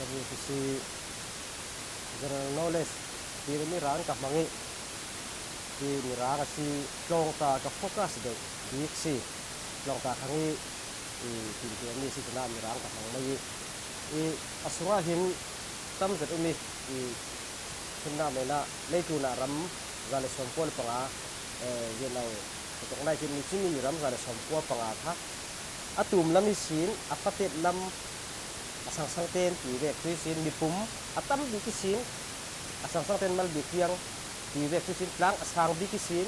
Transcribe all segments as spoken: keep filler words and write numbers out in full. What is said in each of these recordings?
Ka bu si general knowledge ti le mirang ka hmang i, ti mirang a si tlawngta ka focus deuh bik si. Tlawngta khang i, i, tin ti mi si tina mirang ka hmang mai i, i, a sunga hin tam zet um i, i, hinna mai na leitluna ram za le sawmkua le panga, eh, Vietnam, ka tawk nai hin ni chimi ram za le sawmkua panga kha a tum lam i sin, a fatet lam a sangsang ten ti vek, tui sin mipum a tam bik i sin, a sangsang ten mal bik tiang ti vek, tui sin tlang a sang bik i sin,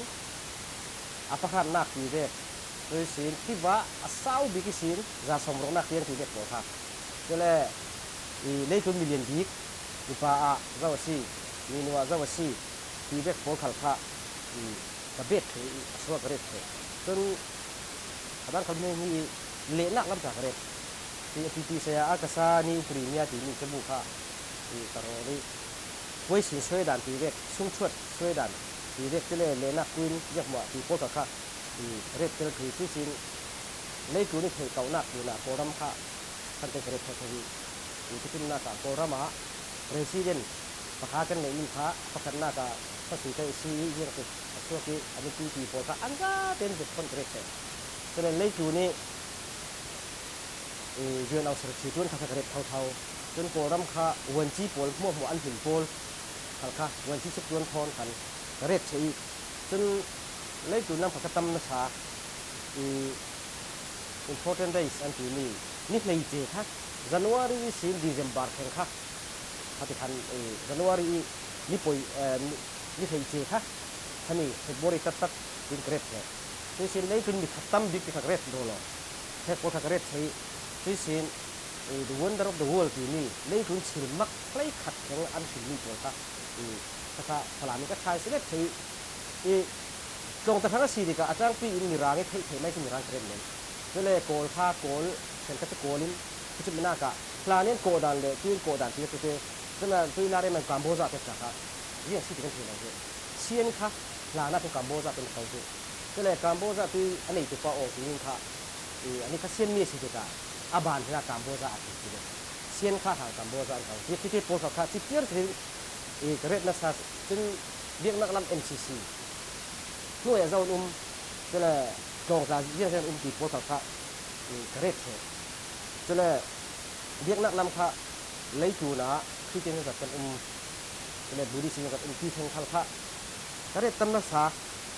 a pakhatnak ti vek, tui sin kiva a sau bik i sin, za sawmruknak tiang ti vek pawl kha. Cule, i, leitlun milian bik, mipa ah zo a si, minu ah zo a si, ti vek pawl khal kha, i, ka bet thei i, a suak ka ret thei. Cun a dang khal hmeng hi i, lehnak lam ca ka ret. Ti a pipi saya a ka sa ni upri nia ti mi cabu kha, i, ka rawn i, puai sin suai dan ti vek, sumthuat suai dan ti vek, cule lehnak kuin ziak hmuah ti pawl kha kha, i, ret tel thei, tui sin leitlun i theih kauhnak tlunah Kawlram kha kan teng ka ret thei thei i, i, ka thimnak ah Kawlram ah president pakhat kan neih ning kha pakhatnak ah khasui ka i si i, ziang tuk a suak i, a nupi ti pawl kha an za ten zet khon ka ret thei. Cule leitlun i, i, U N Authority tuan kha kha ka ret thotho. Cun Kawlram kha vuanci pawl hmuahhmuah an hmin pawl khal kha vuanci suk tuan thawn khan ka ret thei i, cun leitlun lam kha ka tam nasa i, important days an timi ni hleice kha, January ihsin December thleng kha, kha ti khan, i, January i ni poi, eh, ni, ni hleice kha, kha ni February taktak tin ka ret thei. Tui sin leitlun mi khat tam bik ti kha ka ret daw lo. Hek pawl kha ka ret thei. Tui sin, i, The Wonder of the World timi leitlun thil mak hleikhat thleng an hrilmi pawl kha, i, kha kha Falam in ka translate thei i, tlawngta hrang a si tikah a tlangpi in mirang i theih theih mai cu mirang ka ret men. Cule Kawl kha Kawl, khen kha cu Kawl in, kha cu minak ah hla nen kawh dan le tuin kawh dan ti tute, cun a tui la rem an Kamboja te kha kha ziang si ti kan thei lo hi. Sian kha hla nak cu Kamboja te ko hi. Cule Kamboja tui a neitu pa aw ti ning kha, i, a ni kha Sian mi a si tikah a ban hna Kamboja a ti ti le. Sian kha hang Kamboja an ko. Ti, ti, ti pawl kha kha cipciar si, i, ka ret nasa cun biaknak lam M C C hnuai a zo an um, cule tlawngtla ziangziang an um ti pawl kha kha, i, ka ret thei. Cule biaknak lam kha leitlun ah Christian zat kan um, cule Buddhist zat kan um ti theng khal kha ka ret tam nasa.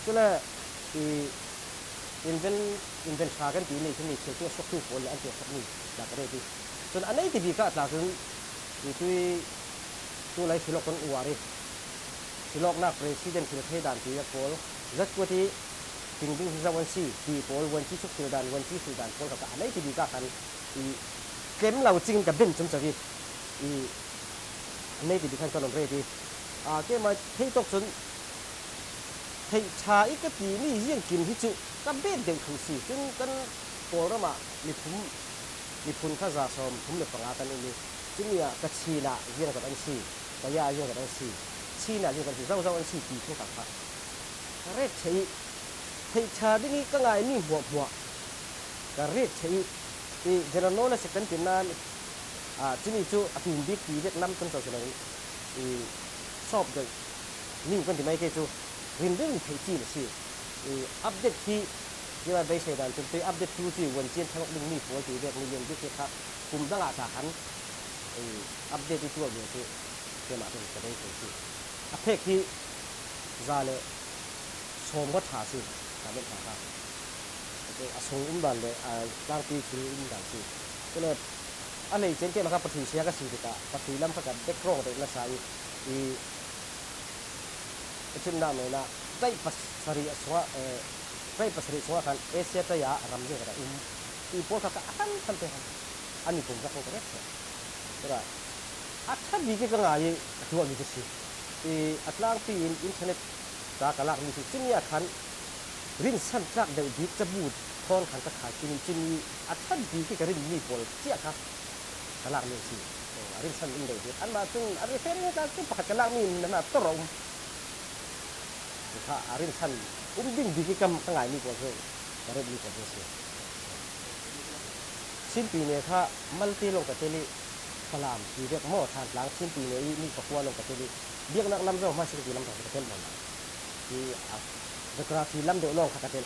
Cule i inven, inven hra kan ti ni, thil ni thil tu a suaktu pawl le an tuah khawhmi tla ka ret i. Cun a nei ti bik ah tla cun i tui tu lai hrilawk kan uar i, hrilawknak president hrilh thei dan ti a pawl, zat kuat i, ping ding hi zo an si ti pawl, vuanci suk hrilh dan, vuanci hrilh dan pawl kha kha a nei ti bik ah khan i tlem lo cingin ka ben cumco i, i a nei ti bik khan ka non ret i, a, keimah thei tawk cun theih ṭha i ka timi ziangkim hi cu ka bet deuh thluh si. Cun kan Kawlram ah miphun, miphun kha za sawm thum le panga kan um i, cumi ah ka Chin ah ziangzat an si, ka Ya ziangzat an si, Chin ah ziangzat an si, zozo an si ti thil kha kha ka ret ṭheh i, theih ṭha ding i ka ngaimi hmuahhmuah ka ret ṭheh i, i general knowledge kan ti nain, aa, cumi cu a tum bik ti vek lam kan co si lo i, sawp deuh ning kan ti mai ke cu rinrin theih cil a si. I update khi, keimah beisei dan cun tui update tu cu i vuancian thangawk dingmi pawl ti vek milian bik khi kha kum dang ah tla khan i update i tuah ve cu keimah cun ka beisei si. A phek hi za le sawm kha ṭha si, ka ṭha kha. A sung um dan le a tlangpi thil um dan si. Cule a hleice in keimah kha Pathuisia ka si tikah Pathui lam kha ka background deuh nasa i, i, i chimnak men ah ṭaih pasarih a sungah, eh, ṭaih pasarih sungah khan Asia ṭaih ah ram zingzat a um ti pawl kha kha a hranhran te hran. An mipum kha kho ka ret ṭheh. Cule a ṭha bik i ka ngai i ka tuahmi cu si. I a tlangpi in internet ca ka lakmi si. Cumi ah khan rinsan tlak deuh bik cabu thawn khan ka khai khin i, cumi a ṭha bik i ka rinmi pawl cia kha ka lakmi si. A rinsan um deuh bik. Anmah cun a referring tla cu pakhat ka lakmi hna tor a um. Kha a rinsan um ding bik i kam ka ngaimi pawl cu ka rinmi pawl cu si. Chin Pyine kha malte lawng ka tel i, Falam ti vek maw, Thantlang, Chinpi ne i mi pakua nong ka tel i, biaknak lam zong hmaisik ti lam tawh ka tel maw na. I, a, geography lam deuh nong kha ka tel.